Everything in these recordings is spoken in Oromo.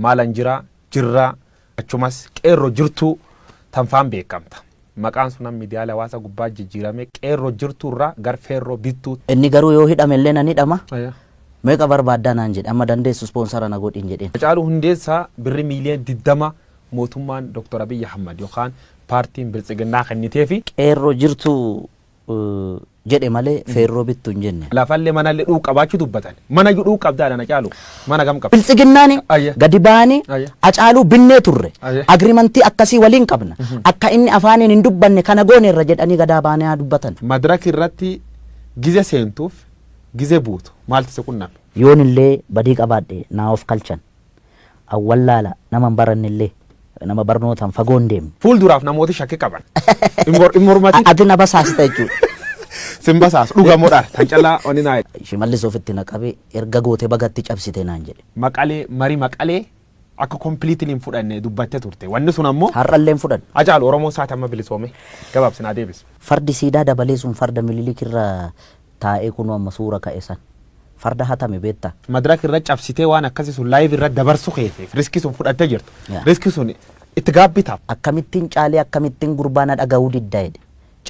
Maalan jira, jirraa, achumas Qeerroo Jirtuu tanfaan beekamta. Maqaan sun amma miidiyaalee hawaasa gubbaa jijjiirame Qeerroo Jirtuu irraa gar Feerroo Bittuu. Inni garuu yoo hidhame illee nan hidhama. Meeqa barbaaddaa naan jedhe. Amma dandeessu ispoonsara na godhin jedheen. Hacaaluu Hundeessaa birri miiliyoona 20 mootummaan Dr. Abiy Ahmad yookaan paartiin Biltsiginnaa kenniteefi. Qeerroo Jirtuu jedhe malee Feerroo Bittu hin jenne. Lafallee manallee dhuu qabaachuu dubbatan. Mana iyyuu dhuu qabdaa dha Hacaaluu. Mana gam qabda? Biltsiginnaani gadi ba'anii Hacaaluu binnee turre. Agrimantii akkasii waliin qabna. Akka inni afaaniin hin dubbanne kana gooneerra jedhanii gadaa ba'anii haa dubbatan. Madraki irratti gize seentuuf gize buutu maaltu si qunname? Yoon illee badii qabaadhe naa of kalchan. An wallaala nama hin baranne illee nama barnootaan fagoo hin deemne. Fuulduraaf namooti shakki qaban. Hin mormatin. Ati na basaasta jechuudha. Sin basaasu dhuga moo dhara? Tan callaa wanni naa jedhe. Shimallis ofitti na qabee erga goote bagatti cabsite naan jedhe. Maqalee marii Maqalee akka completely hin fudhanne dubbatte turte. Wanni sun ammoo. Har'allee hin fudhanne. Hacaalu Oromoon saati amma bilisoome gabaabsi naa deebisi. Fardi siidaa dabalee sun farda Mililik irra taa'ee kunoo amma suura ka'e san. Farda hatame beektaa? Madrak irra cabsitee waan akkasi sun live irra dabarsu keetiif riski sun fudhatte jirta. Riski sun itti gaabbita. Akkamittiin Caalii akkamittiin gurbaa na dhaga'uu didda jedhe.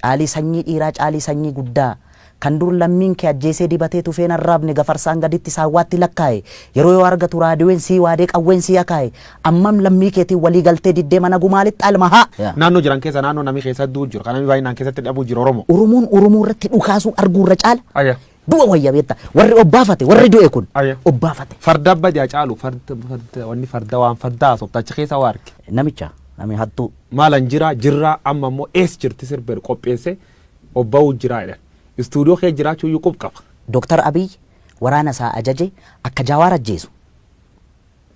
Caalii sanyii dhiiraa Caalii sanyii guddaa Kan dur lammiin kee ajjeesee dibatee tufee hin arraabne gafarsaan gaditti saawwaatti lakkaa'e yeroo yoo argatu raadiyoon sii waadee qawween sii akaa'e ammam lammii keetiin walii galtee diddee mana gumaa lixxa ilma haa. Naannoo jiran keessa naannoo namni keessa du'u jiru kan namni baay'inaan keessatti dhabuu jiru Oromo. Oromoon Oromoo irratti dhukaasuu arguu irra caala du'a wayya beekta warri obbaafate warri du'e kun obbaafate. Farda badi Hacaalu farda farda wanni farda waan farda haasofta achi keessa waa arge. Namicha nami hattuu. Maalan jira jirraa amma immoo ees jirti sirba jedhu qopheesse obba'uu jiraa jedhan. Istuudiyoo kee jiraachuu iyyuu qub qaba. Doktar Abiy waraana isaa ajaje akka Jawaar ajjeesu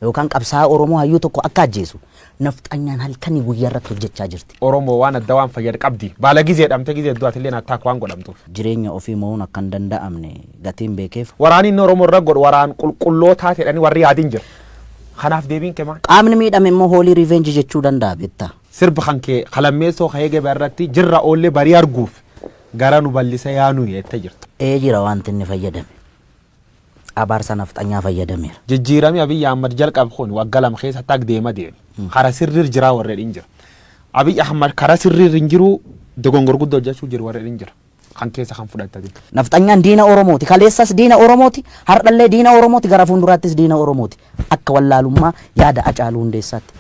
yookaan qabsaa'aa Oromoo hayyuu tokko akka ajjeesu nafxanyaan halkanii guyyaa irratti hojjechaa jirti. Oromoo waan adda waan fayyad qabdi. Baala gizee dhamte gizee du'atillee attack waan godhamtuuf. Jireenya ofii mo'uun akka hin danda'amne gatiin beekeef. Waraanni inni Oromoo irra godhu waraan qulqullootaa jedhanii warri yaadin jira. Kanaaf deebiin kee maal? Qaamni miidhame immoo hoolii revenge jechuu danda'a beektaa. Sirba kan kee kalammeessoo ka'ee gabaa irratti jirra oollee barii arguuf gara nu ballisa yaa nuyi jette jirta. Ee jira wanti inni fayyadame. Abaarsa nafxanyaa fayyadameera. Jijjiirami Abiy Ahmad jalqabe kun wagga 2 keessatti ag deema deeme. Kara sirriir jiraa warri jedhin jira. Abiy Ahmad kara sirriir hin jiru dogongor guddaa hojjechuu jiru warri jedhin jira. Kan keessa kan fudhattati. Nafxanyaan diina Oromooti. Kaleessas diina Oromooti. Hardhallee diina Oromooti. Gara fuulduraattis diina Oromooti. Akka wallaalummaa yaada Hacaaluu Hundeessaatti.